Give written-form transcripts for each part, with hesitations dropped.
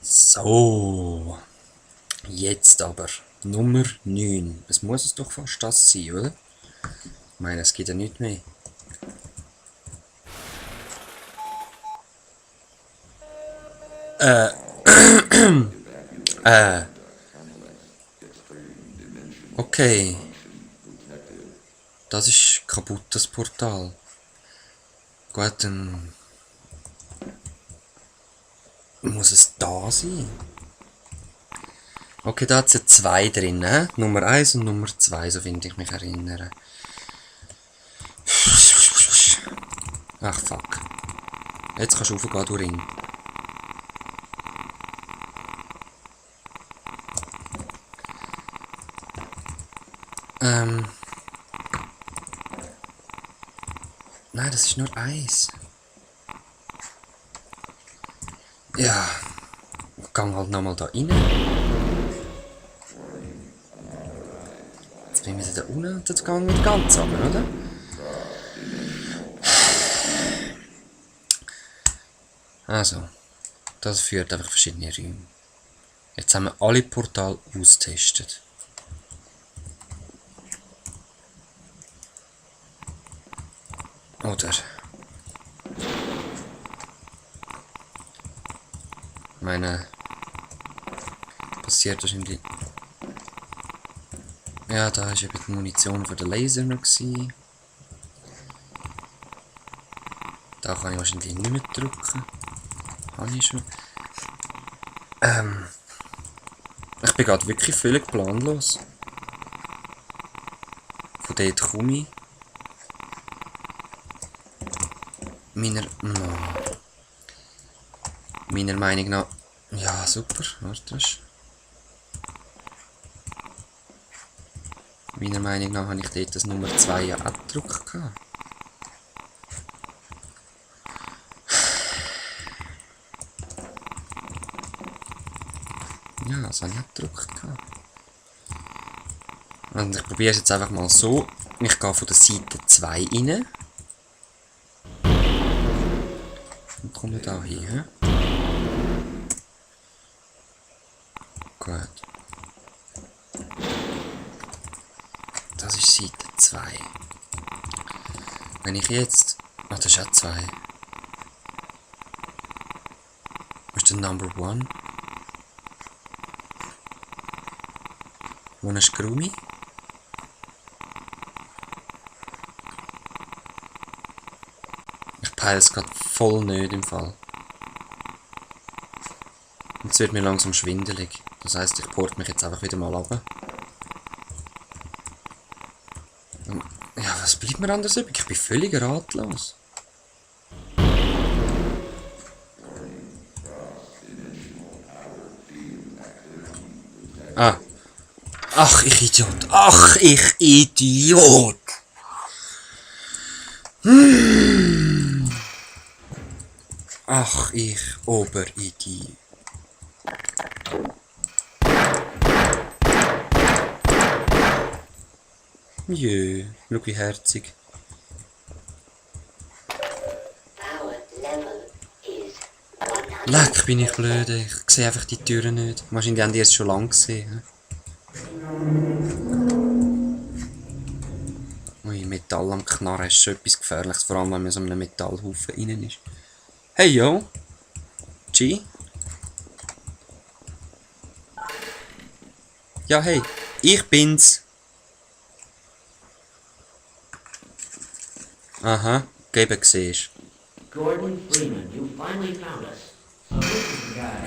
So, jetzt aber Nummer 9. Es muss es doch fast das sein, oder? Ich meine, es geht ja nicht mehr. Okay. Das ist kaputt, das Portal. Gut, dann muss es da sein. Okay, da hat es ja zwei drin, ne? Nummer 1 und Nummer 2, so finde ich mich erinnere. Ach, fuck. Jetzt kannst du raufgehen, du Ring. Nein, das ist nur eins. Ja. Ich gang halt nochmal da rein. Jetzt bin ich wieder da unten und jetzt gang ich ganz runter, oder? Also. Das führt einfach verschiedene Räume. Jetzt haben wir alle Portale austestet. Oder? Ich meine, passiert wahrscheinlich. Ja, da war eben die Munition für den Laser noch gewesen. Da kann ich wahrscheinlich nicht mehr drücken. Habe ich schon. Ich bin gerade wirklich völlig planlos. Von dort komme ich. Meiner Meinung nach. Ja, super. Warte. Meiner Meinung nach habe ich dort das Nummer 2 ja abgedruckt. Ja, das habe ich abgedruckt. Und ich probiere es jetzt einfach mal so. Ich gehe von der Seite 2 rein. Und komme da hin. Gut. Das ist Seite 2. Wenn ich jetzt... Ach, das ist auch 2. Wo ist der Number 1? Wo ist Grumi? Ich peile es gerade voll nicht im Fall. Jetzt wird mir langsam schwindelig. Das heisst, ich port mich jetzt einfach wieder mal runter. Ja, was bleibt mir anders übrig? Ich bin völlig ratlos. Ah. Ach, ich Idiot. Ach, ich Idiot. Ach, ich Oberidiot. Jö, schau wie herzig. Leck, bin ich blöd, ich sehe einfach die Türen nicht. Wahrscheinlich haben die es schon lange gesehen. Ui, Metall am Knarren ist schon etwas Gefährliches, vor allem wenn man so einem Metallhaufen innen ist. Hey yo! G? Ja, hey, ich bin's. Aha, geben siehst. Gordon Freeman, you finally found us. So this is the guy.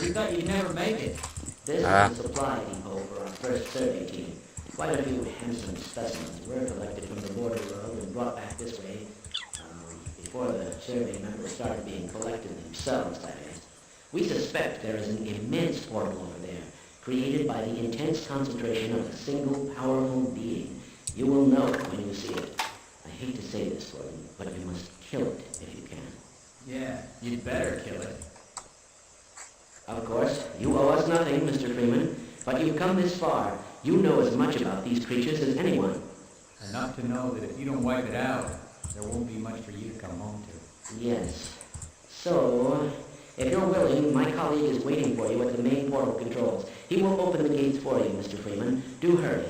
We thought you'd never make it. This Ah. is the supply depot for our first survey team. Quite a few handsome specimens were collected from the border road and brought back this way before the survey members started being collected themselves, that is. We suspect there is an immense orbital over there, created by the intense concentration of a single powerful being. You will know it when you see it. I hate to say this, Gordon, but you must kill it if you can. Yeah, you'd better kill it. Of course, you owe us nothing, Mr. Freeman, but you've come this far. You know as much about these creatures as anyone. Enough to know that if you don't wipe it out, there won't be much for you to come home to. Yes. So, if you're willing, my colleague is waiting for for you at the main portal controls. He will open the gates for you, Mr. Freeman. Do hurry.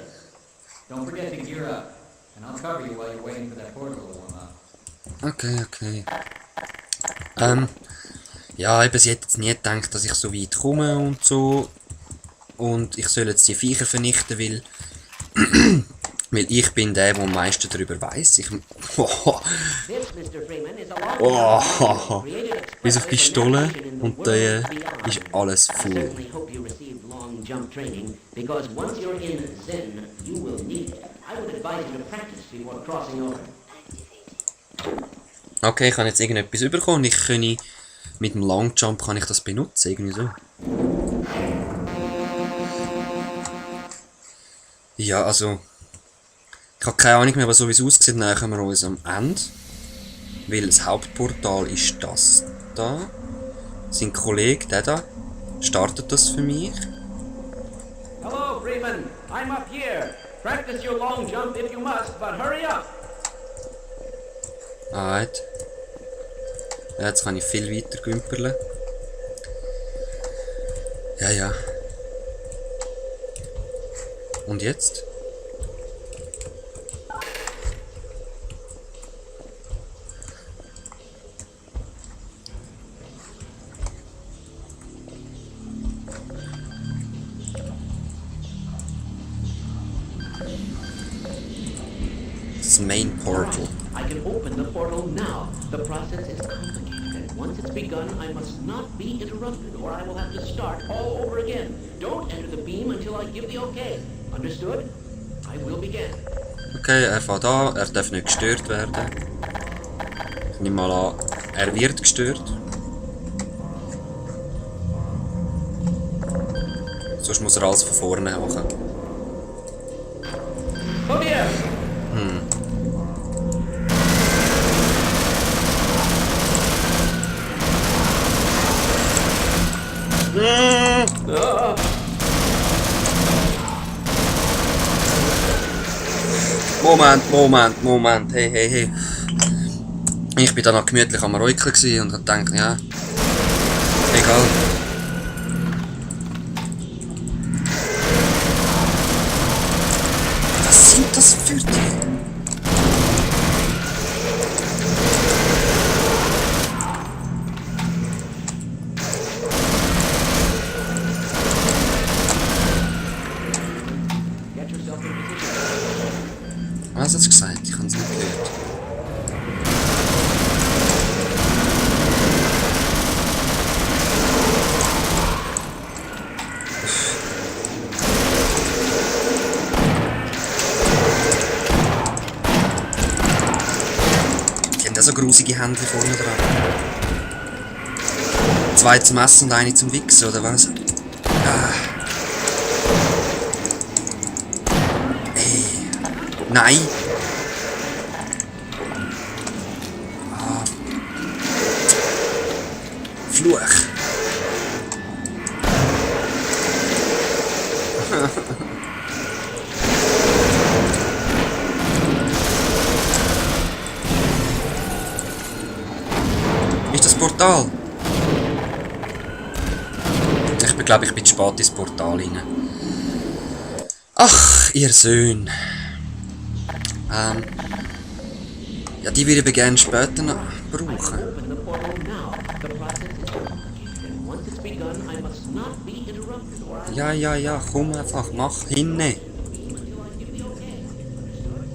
Don't forget to gear up, and I'll cover you while you're waiting for that portal to warm up. Okay, okay. Ja, eben, sie hätte jetzt nie gedacht, dass ich so weit komme und so. Und ich soll jetzt die Viecher vernichten, weil... weil ich bin der am meisten darüber weiss. Ich... This, Mr. Freeman, is a Oh, created bis auf Pistole und da ist alles I full. certainly hope you received long jump training, because once you're in Zen, you will need it. I would advise you to practice before crossing over. Okay, ich habe jetzt irgendetwas bekommen und ich kann mit dem Long Jump kann ich das benutzen, irgendwie so. Ja, also... Ich habe keine Ahnung mehr, aber so wie es aussieht, nähern wir uns am Ende. Weil das Hauptportal ist das da. Sein Kollege, der da, startet das für mich. Hello, Freeman. I'm up here. Practice your long jump if you must, but hurry up. Alright. Ja, jetzt kann ich viel weiter gümperlen. Ja, ja. Und jetzt? Das Main Portal. I can open the portal now. The process is complicated, and once it's begun, I must not be interrupted, or I will have to start all over again. Don't enter the beam until I give the okay. Understood? I will begin. Okay, er fährt an, er darf nicht gestört werden. Ich nehme mal an, er wird gestört. Sonst muss er alles von vorne machen. Come here! Moment, hey. Ich bin da noch gemütlich am Räucheln gewesen und hab gedacht, ja, egal. Was sind das für die? Get yourself in position. Was hat's gesagt? Ich hab's nicht gehört. Die haben ja so grusige Hände vorne dran. 2 zum Essen und eine zum Wichsen, oder was? Ah. Ey. Nein! Ah. Fluch! Ist das Portal? Ich glaube, ich bin zu spät ins Portal rein. Ach, ihr Söhne. Ja, die würde ich gerne später noch brauchen. Open the portal now. The process is complicated, and once it's begun, I must not be interrupted, or I Ja, komm einfach, mach hinne. until I give the okay. Understood?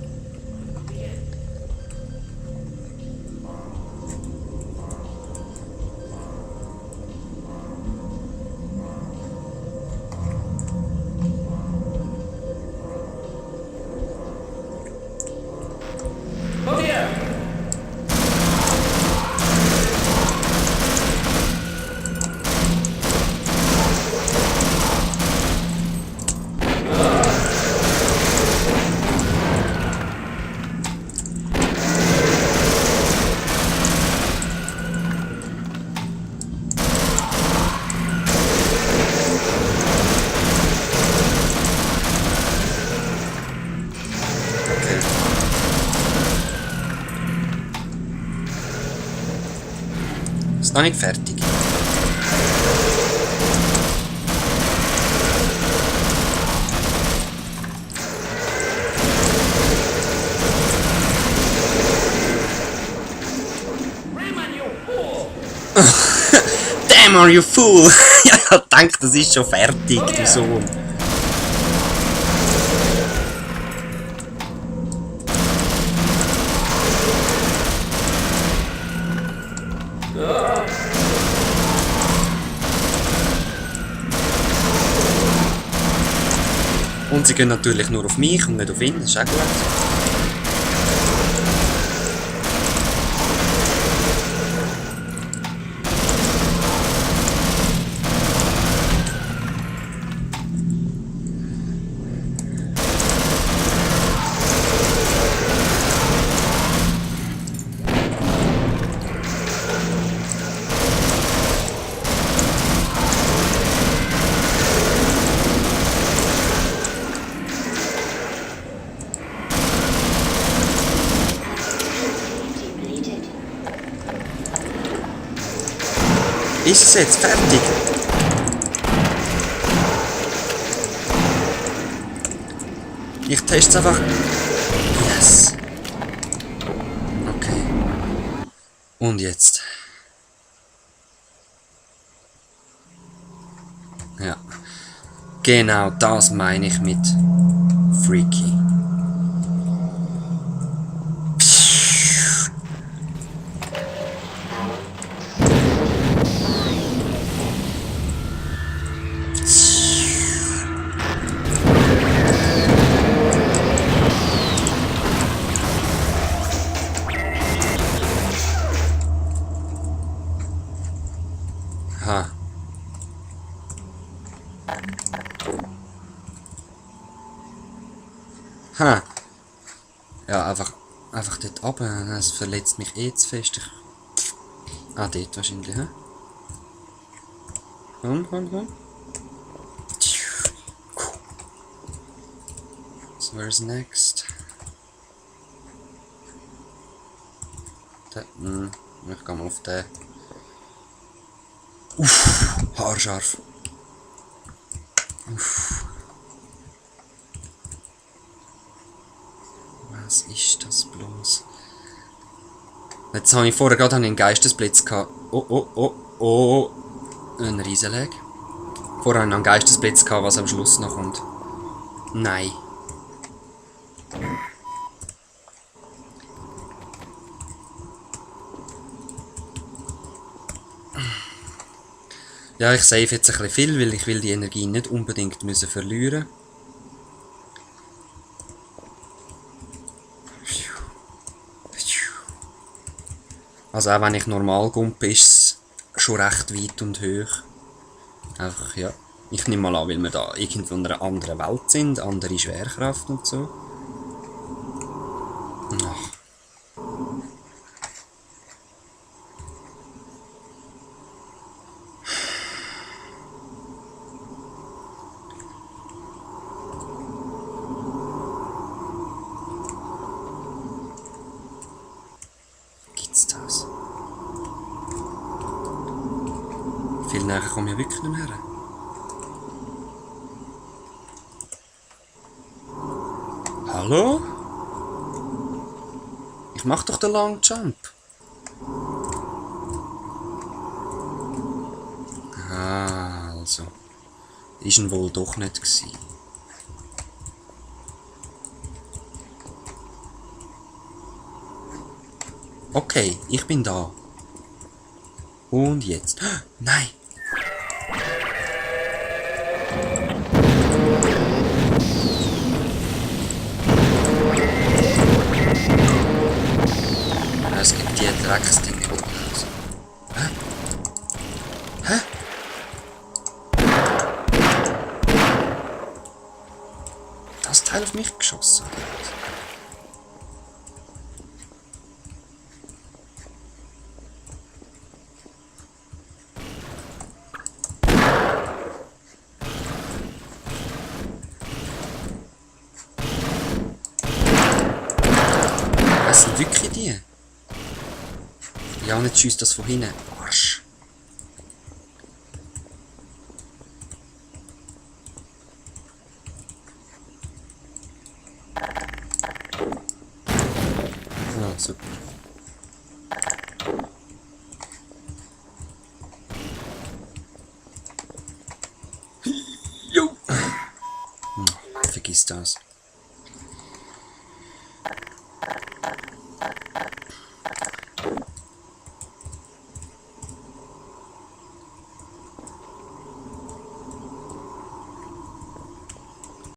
Come here! Okay. Ist noch nicht fertig. Damn, are you fool? Ja, ich denke, das ist schon fertig, du Sohn. Und sie gehen natürlich nur auf mich und nicht auf ihn, das ist auch gut. Ist es jetzt fertig? Ich teste es einfach. Yes. Okay. Und jetzt. Ja. Genau das meine ich mit Freaky. Ha. Ha. Ja, einfach dort runter. Das verletzt mich eh zu fest. Ah, dort wahrscheinlich, hä? Komm. So, where's next? Ich gehe mal auf den. Uff, haarscharf. Uff. Was ist das bloß? Jetzt habe ich vorher gerade einen Geistesblitz gehabt. Oh. Ein Riesenleg. Vorher habe ich noch einen Geistesblitz gehabt, was am Schluss noch kommt. Nein. Ja, ich save jetzt ein bisschen viel, weil ich will die Energie nicht unbedingt müssen verlieren. Also auch wenn ich normal gumpe, ist es schon recht weit und hoch. Einfach, ja. Ich nehme mal an, weil wir da irgendwo in einer anderen Welt sind, andere Schwerkraft und so. Ach. Gibt's das? Viel näher komme ich wirklich nicht mehr her. Hallo? Ich mach doch den Long Jump. Ah, also. Ist ihn wohl doch nicht gewesen. Okay, ich bin da. Und jetzt. Nein! Es gibt die Drecksdinge unten. Hä? Hä? Das Teil auf mich geschossen. Was sind wirklich die? Ja, nicht schießt das von hinten. Arsch. Ah, super. ist das.